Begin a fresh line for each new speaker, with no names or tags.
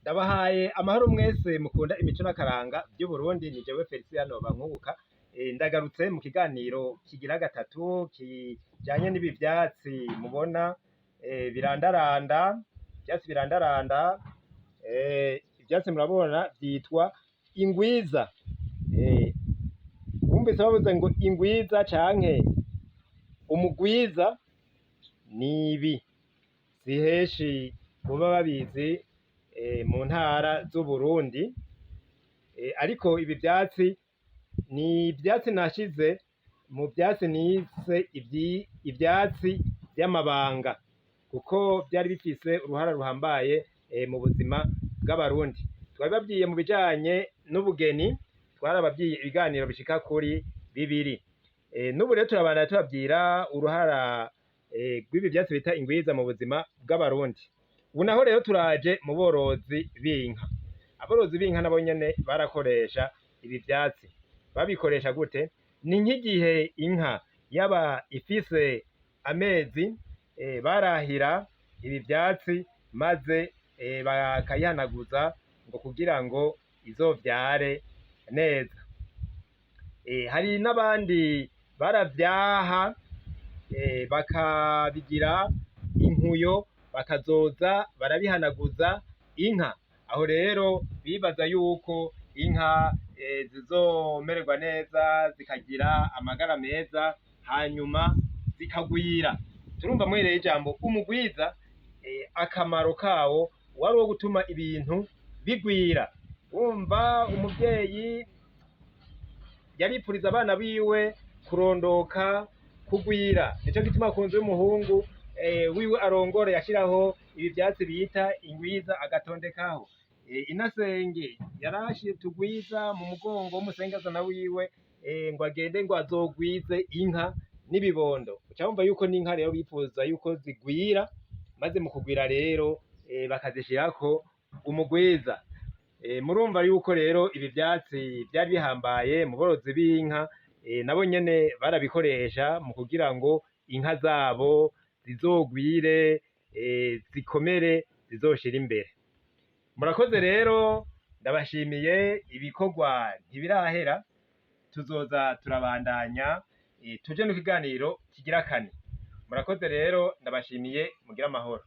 Ndabahaye amahoro mwese mukunda imico n'akaranga vy'Uburundi. Ni jewe Feliciano Bankuka. Ndagarutse mu kiganiro kigira gatatu kijanye n'ibi vyatsi mubona birandaranda, ivyatsi birandaranda. Ivyatsi murabona vyitwa ingwiza. Wumvise bavuze ngo ingwiza canke umugwiza, nibi si henshi boba babizi mu ntara z'Uburundi, ariko ibi vyatsi ni ivyatsi nashize mu vyatsi nise ivyatsi vy'amabanga, kuko vyari bifise uruhara ruhambaye mu buzima bw'Abarundi. Twabibabwiye mu bijanye n'ubugeni, twarababwiye ibiganiro bishika kuri bibiri. N'ubu rero turabandanya tubabwira uruhara rw'ibi vyatsi bita ingwiza mu buzima bw'Abarundi. Ubu naho rero turaje mu borozi b'inka. Aborozi b'inka nabo nyene barakoresha ibi vyatsi. Babikoresha gute? Ni nk'igihe inka yaba ifise amezi, barahira ibi vyatsi maze bakayihanaguza ngo kugira ngo izovyare neza. Hari n'abandi baravyaha bakabigira inkuyo, bakazoza barabihanaguza inka. Aho rero bibaza yuko inka zizomererwa neza, zikagira amagara meza, hanyuma zikagwira. Turumva mwereye ijambo umugwiza, akamaro kawo wari uwo gutuma ibintu bigwira. Wumva umuvyeyi yaripfuriza abana biwe kurondoka, kugwira. Nico gituma ku nzu y'umuhungu wiwe arongora yashiraho ibi vyatsi bita ingwiza, agatondekaho. Inasenge yarashira utugwiza mu mugongo w'umusengazana wiwe, ngo agende ngo azogwize inka n'ibibondo. Uca wumva yuko n'inka rero bifuza yuko zigwira, maze mu kugwira rero bakazishirako umugwiza. Murumva yuko rero ibi vyatsi vyari bihambaye mu borozi b'inka, nabo nyene barabikoresha mu kugira ngo inka zabo zizogwire, zikomere, zizoshire imbere. Murakoze rero, ndabashimiye. Ibikorwa ntibirahera, tuzoza turabandanya, tuje n'ikiganiro kigira kane. Murakoze rero, ndabashimiye, mugire amahoro.